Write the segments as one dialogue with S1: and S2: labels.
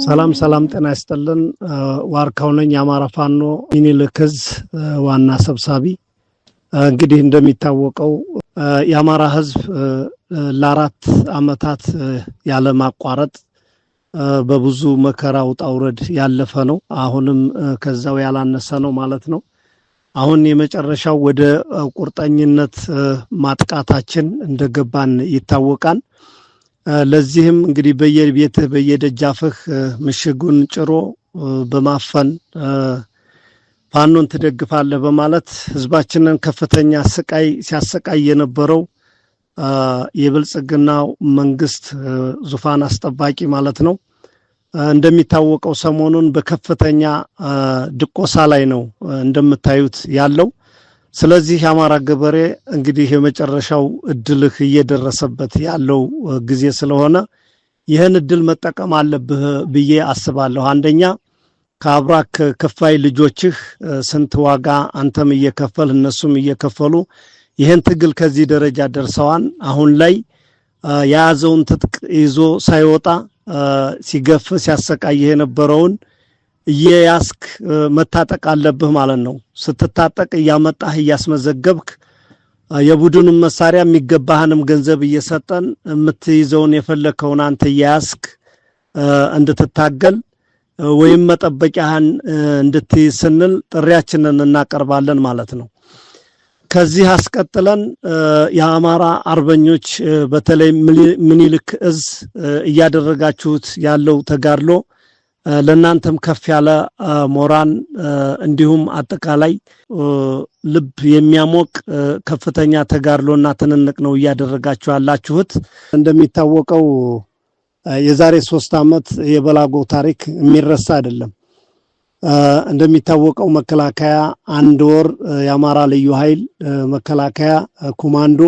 S1: ሰላም ሰላም፣ ጤና ይስጥልን። ዋርካው ነኝ፣ የአማራ ፋኖ ሚኒልክ ዕዝ ዋና ሰብሳቢ። እንግዲህ እንደሚታወቀው የአማራ ሕዝብ ለ4 ዓመታት ያለ ማቋረጥ በብዙ መከራ ውጣ ውረድ ያለፈ ነው። አሁንም ከዛው ያላነሰ ነው ማለት ነው። አሁን የመጨረሻው ወደ ቁርጠኝነት ማጥቃታችን እንደገባን ይታወቃል። ለዚህም እንግዲህ በየቤትህ በየደጃፍህ ምሽጉን ጭሮ በማፈን ፋኖን ትደግፋለህ በማለት ህዝባችንን ከፍተኛ ስቃይ ሲያሰቃይ የነበረው የብልጽግናው መንግስት ዙፋን አስጠባቂ ማለት ነው። እንደሚታወቀው ሰሞኑን በከፍተኛ ድቆሳ ላይ ነው እንደምታዩት ያለው። ስለዚህ የአማራ ገበሬ እንግዲህ የመጨረሻው እድልህ እየደረሰበት ያለው ጊዜ ስለሆነ ይህን እድል መጠቀም አለብህ ብዬ አስባለሁ። አንደኛ፣ ከአብራክ ክፋይ ልጆችህ ስንት ዋጋ አንተም እየከፈልህ እነሱም እየከፈሉ ይህን ትግል ከዚህ ደረጃ ደርሰዋል። አሁን ላይ የያዘውን ትጥቅ ይዞ ሳይወጣ ሲገፍ ሲያሰቃይህ የነበረውን እየያዝክ መታጠቅ አለብህ ማለት ነው። ስትታጠቅ እያመጣህ እያስመዘገብክ የቡድኑን መሳሪያ የሚገባህንም ገንዘብ እየሰጠን የምትይዘውን የፈለግከውን አንተ እየያዝክ እንድትታገል ወይም መጠበቂያህን እንድትይዝ ስንል ጥሪያችንን እናቀርባለን ማለት ነው። ከዚህ አስቀጥለን የአማራ አርበኞች በተለይ ምኒልክ እዝ እያደረጋችሁት ያለው ተጋድሎ ለእናንተም ከፍ ያለ ሞራል እንዲሁም አጠቃላይ ልብ የሚያሞቅ ከፍተኛ ተጋድሎና ትንንቅ ነው እያደረጋችሁ ያላችሁት። እንደሚታወቀው የዛሬ 3 ዓመት የበላጎ ታሪክ የሚረሳ አይደለም። እንደሚታወቀው መከላከያ አንድ ወር የአማራ ልዩ ኃይል፣ መከላከያ፣ ኮማንዶ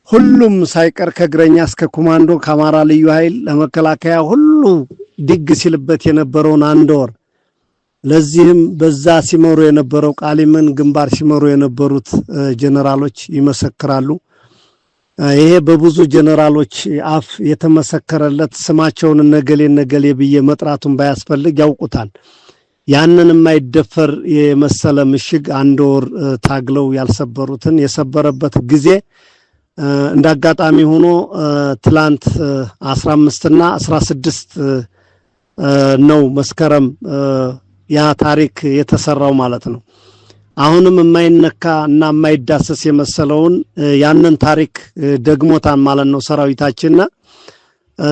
S1: ሁሉም ሳይቀር ከእግረኛ እስከ ኮማንዶ ከአማራ ልዩ ኃይል ለመከላከያ ሁሉ ድግ ሲልበት የነበረውን አንድ ወር፣ ለዚህም በዛ ሲመሩ የነበረው ቃሊምን ግንባር ሲመሩ የነበሩት ጀነራሎች ይመሰክራሉ። ይሄ በብዙ ጀነራሎች አፍ የተመሰከረለት ስማቸውን እነገሌ እነገሌ ብዬ መጥራቱን ባያስፈልግ ያውቁታል። ያንን የማይደፈር የመሰለ ምሽግ አንድ ወር ታግለው ያልሰበሩትን የሰበረበት ጊዜ እንደ አጋጣሚ ሆኖ ትላንት 15 እና 16 ነው መስከረም ያ ታሪክ የተሰራው ማለት ነው። አሁንም የማይነካ እና የማይዳሰስ የመሰለውን ያንን ታሪክ ደግሞታን ማለት ነው ሰራዊታችንና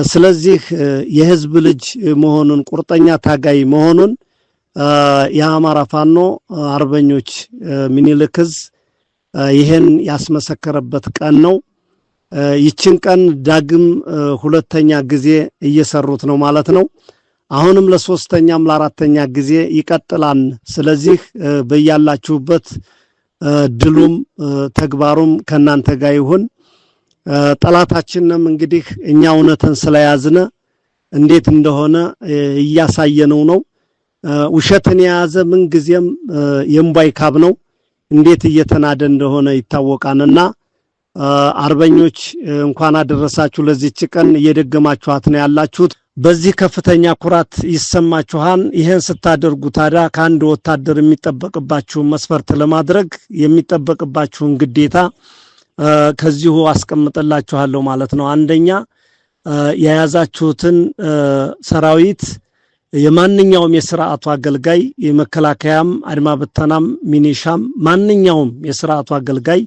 S1: ስለዚህ የህዝብ ልጅ መሆኑን፣ ቁርጠኛ ታጋይ መሆኑን የአማራ ፋኖ አርበኞች ሚኒልክ ዕዝ ይህን ያስመሰከረበት ቀን ነው። ይችን ቀን ዳግም ሁለተኛ ጊዜ እየሰሩት ነው ማለት ነው። አሁንም ለሶስተኛም ለአራተኛ ጊዜ ይቀጥላል። ስለዚህ በያላችሁበት ድሉም ተግባሩም ከናንተ ጋር ይሁን። ጠላታችንም እንግዲህ እኛ እውነትን ስለያዝነ እንዴት እንደሆነ እያሳየነው ነው። ውሸትን የያዘ ምንጊዜም የእምቧይ ካብ ነው። እንዴት እየተናደ እንደሆነ ይታወቃልና አርበኞች እንኳን አደረሳችሁ ለዚች ቀን። እየደገማችኋት ነው ያላችሁት። በዚህ ከፍተኛ ኩራት ይሰማችኋል። ይህን ስታደርጉ ታዲያ ከአንድ ወታደር የሚጠበቅባችሁን መስፈርት ለማድረግ የሚጠበቅባችሁን ግዴታ ከዚሁ አስቀምጥላችኋለሁ ማለት ነው። አንደኛ፣ የያዛችሁትን ሰራዊት የማንኛውም የስርዓቱ አገልጋይ፣ የመከላከያም፣ አድማ ብተናም፣ ሚኒሻም፣ ማንኛውም የስርዓቱ አገልጋይ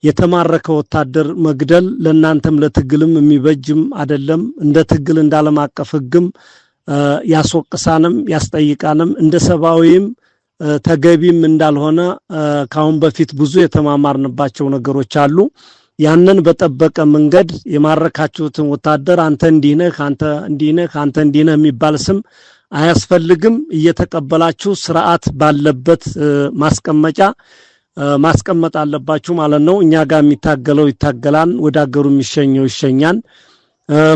S1: የተማረከ ወታደር መግደል ለእናንተም ለትግልም የሚበጅም አይደለም። እንደ ትግል እንደ ዓለም አቀፍ ሕግም ያስወቅሳንም ያስጠይቃንም፣ እንደ ሰብአዊም ተገቢም እንዳልሆነ ከአሁን በፊት ብዙ የተማማርንባቸው ነገሮች አሉ። ያንን በጠበቀ መንገድ የማረካችሁትን ወታደር አንተ እንዲህ ነህ፣ አንተ እንዲህ ነህ፣ አንተ እንዲህ ነህ የሚባል ስም አያስፈልግም። እየተቀበላችሁ ስርዓት ባለበት ማስቀመጫ ማስቀመጥ አለባችሁ ማለት ነው። እኛ ጋር የሚታገለው ይታገላል፣ ወደ አገሩ የሚሸኘው ይሸኛል።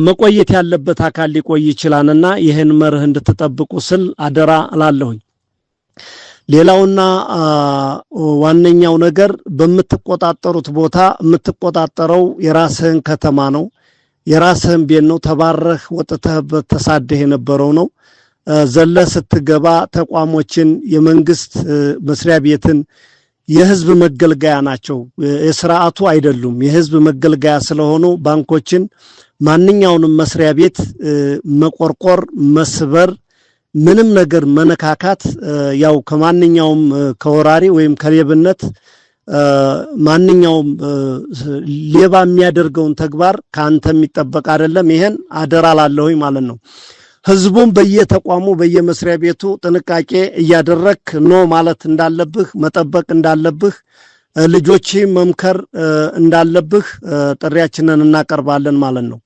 S1: መቆየት ያለበት አካል ሊቆይ ይችላልና ይህን መርህ እንድትጠብቁ ስል አደራ እላለሁኝ። ሌላውና ዋነኛው ነገር በምትቆጣጠሩት ቦታ የምትቆጣጠረው የራስህን ከተማ ነው። የራስህን ቤት ነው። ተባረህ ወጥተህበት ተሳደህ የነበረው ነው። ዘለ ስትገባ ተቋሞችን፣ የመንግስት መስሪያ ቤትን የህዝብ መገልገያ ናቸው፣ የስርዓቱ አይደሉም። የህዝብ መገልገያ ስለሆኑ ባንኮችን፣ ማንኛውንም መስሪያ ቤት መቆርቆር፣ መስበር፣ ምንም ነገር መነካካት ያው ከማንኛውም ከወራሪ ወይም ከሌብነት ማንኛውም ሌባ የሚያደርገውን ተግባር ከአንተ የሚጠበቅ አይደለም። ይሄን አደራ ላለሁኝ ማለት ነው። ህዝቡም በየተቋሙ በየመስሪያ ቤቱ ጥንቃቄ እያደረክ no ማለት እንዳለብህ፣ መጠበቅ እንዳለብህ፣ ልጆች መምከር እንዳለብህ ጥሪያችንን እናቀርባለን ማለት ነው።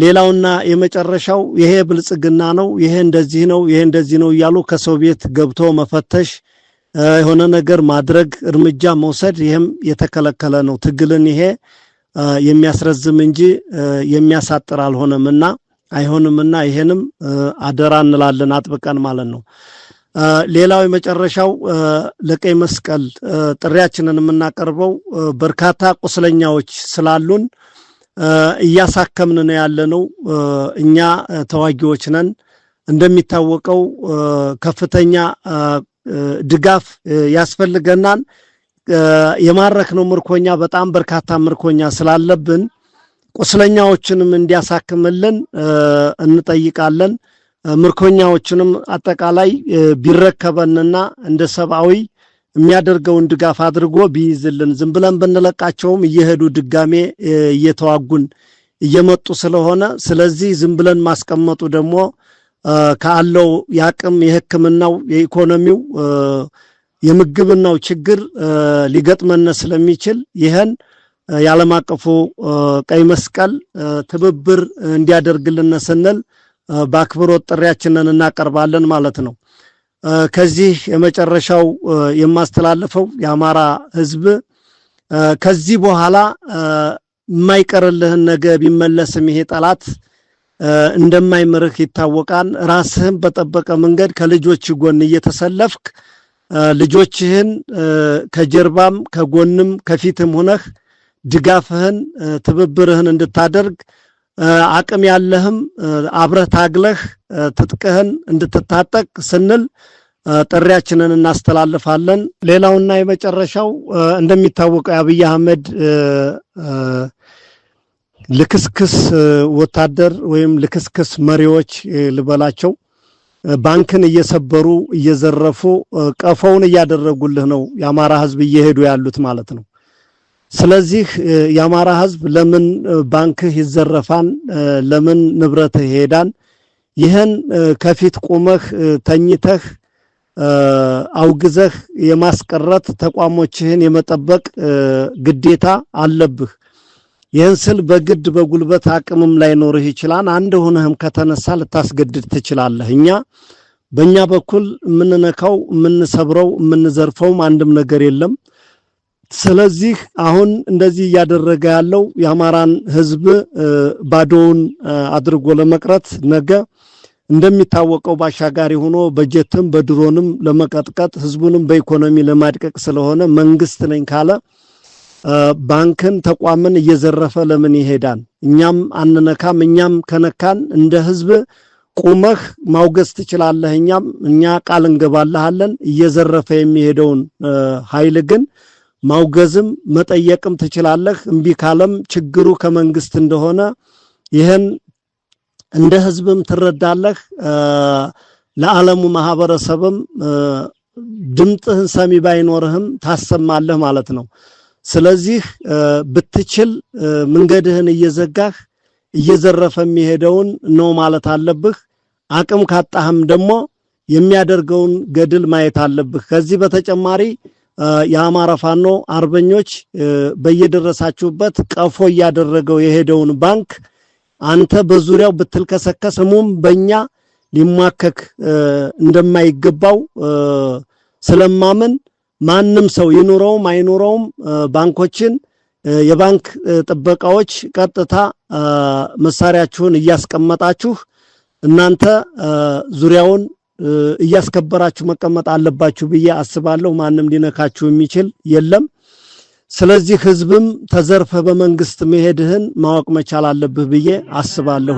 S1: ሌላውና የመጨረሻው ይሄ ብልጽግና ነው፣ ይሄ እንደዚህ ነው፣ ይሄ እንደዚህ ነው እያሉ ከሰው ቤት ገብቶ መፈተሽ፣ የሆነ ነገር ማድረግ፣ እርምጃ መውሰድ ይህም የተከለከለ ነው። ትግልን ይሄ የሚያስረዝም እንጂ የሚያሳጥር አልሆነምና አይሆንምና ይሄንም አደራ እንላለን አጥብቀን ማለት ነው። ሌላው የመጨረሻው ለቀይ መስቀል ጥሪያችንን የምናቀርበው በርካታ ቁስለኛዎች ስላሉን እያሳከምን ነው ያለነው። እኛ ተዋጊዎች ነን። እንደሚታወቀው ከፍተኛ ድጋፍ ያስፈልገናል። የማረክነው ምርኮኛ በጣም በርካታ ምርኮኛ ስላለብን ቁስለኛዎችንም እንዲያሳክምልን እንጠይቃለን። ምርኮኛዎችንም አጠቃላይ ቢረከበንና እንደ ሰብአዊ የሚያደርገውን ድጋፍ አድርጎ ቢይዝልን፣ ዝም ብለን ብንለቃቸውም እየሄዱ ድጋሜ እየተዋጉን እየመጡ ስለሆነ፣ ስለዚህ ዝም ብለን ማስቀመጡ ደግሞ ካለው የአቅም፣ የሕክምናው፣ የኢኮኖሚው፣ የምግብናው ችግር ሊገጥመን ስለሚችል ይህን የዓለም አቀፉ ቀይ መስቀል ትብብር እንዲያደርግልን ስንል በአክብሮት ጥሪያችንን እናቀርባለን ማለት ነው። ከዚህ የመጨረሻው የማስተላልፈው የአማራ ሕዝብ ከዚህ በኋላ የማይቀርልህን ነገ ቢመለስም ይሄ ጠላት እንደማይምርህ ይታወቃል። ራስህን በጠበቀ መንገድ ከልጆች ጎን እየተሰለፍክ ልጆችህን ከጀርባም ከጎንም ከፊትም ሆነህ ድጋፍህን ትብብርህን እንድታደርግ፣ አቅም ያለህም አብረህ ታግለህ ትጥቅህን እንድትታጠቅ ስንል ጥሪያችንን እናስተላልፋለን። ሌላውና የመጨረሻው እንደሚታወቀው የአብይ አህመድ ልክስክስ ወታደር ወይም ልክስክስ መሪዎች ልበላቸው ባንክን እየሰበሩ እየዘረፉ ቀፎውን እያደረጉልህ ነው የአማራ ህዝብ እየሄዱ ያሉት ማለት ነው። ስለዚህ የአማራ ህዝብ ለምን ባንክህ ይዘረፋን? ለምን ንብረትህ ይሄዳን? ይህን ከፊት ቆመህ ተኝተህ አውግዘህ የማስቀረት ተቋሞችህን የመጠበቅ ግዴታ አለብህ። ይህን ስል በግድ በጉልበት አቅምም ላይኖርህ ይችላል። አንድ ሆነህም ከተነሳ ልታስገድድ ትችላለህ። እኛ በእኛ በኩል የምንነካው፣ የምንሰብረው፣ የምንዘርፈውም አንድም ነገር የለም። ስለዚህ አሁን እንደዚህ እያደረገ ያለው የአማራን ህዝብ ባዶውን አድርጎ ለመቅረት፣ ነገ እንደሚታወቀው ባሻጋሪ ሆኖ በጀትም በድሮንም ለመቀጥቀጥ፣ ህዝቡንም በኢኮኖሚ ለማድቀቅ ስለሆነ መንግስት ነኝ ካለ ባንክን ተቋምን እየዘረፈ ለምን ይሄዳል? እኛም አንነካም። እኛም ከነካን እንደ ህዝብ ቁመህ ማውገዝ ትችላለህ። እኛም እኛ ቃል እንገባልሃለን። እየዘረፈ የሚሄደውን ኃይል ግን ማውገዝም መጠየቅም ትችላለህ። እምቢ ካለም ችግሩ ከመንግስት እንደሆነ ይህን እንደ ህዝብም ትረዳለህ። ለዓለሙ ማህበረሰብም ድምጥህን ሰሚ ባይኖርህም ታሰማለህ ማለት ነው። ስለዚህ ብትችል መንገድህን እየዘጋህ እየዘረፈ የሚሄደውን ነው ማለት አለብህ። አቅም ካጣህም ደግሞ የሚያደርገውን ገድል ማየት አለብህ። ከዚህ በተጨማሪ የአማራ ፋኖ አርበኞች በየደረሳችሁበት ቀፎ እያደረገው የሄደውን ባንክ አንተ በዙሪያው ብትልከሰከስ ስሙም በእኛ ሊማከክ እንደማይገባው ስለማምን ማንም ሰው ይኑረውም አይኑረውም ባንኮችን የባንክ ጥበቃዎች ቀጥታ መሳሪያችሁን እያስቀመጣችሁ እናንተ ዙሪያውን እያስከበራችሁ መቀመጥ አለባችሁ ብዬ አስባለሁ። ማንም ሊነካችሁ የሚችል የለም። ስለዚህ ህዝብም ተዘርፈህ በመንግስት መሄድህን ማወቅ መቻል አለብህ ብዬ አስባለሁ።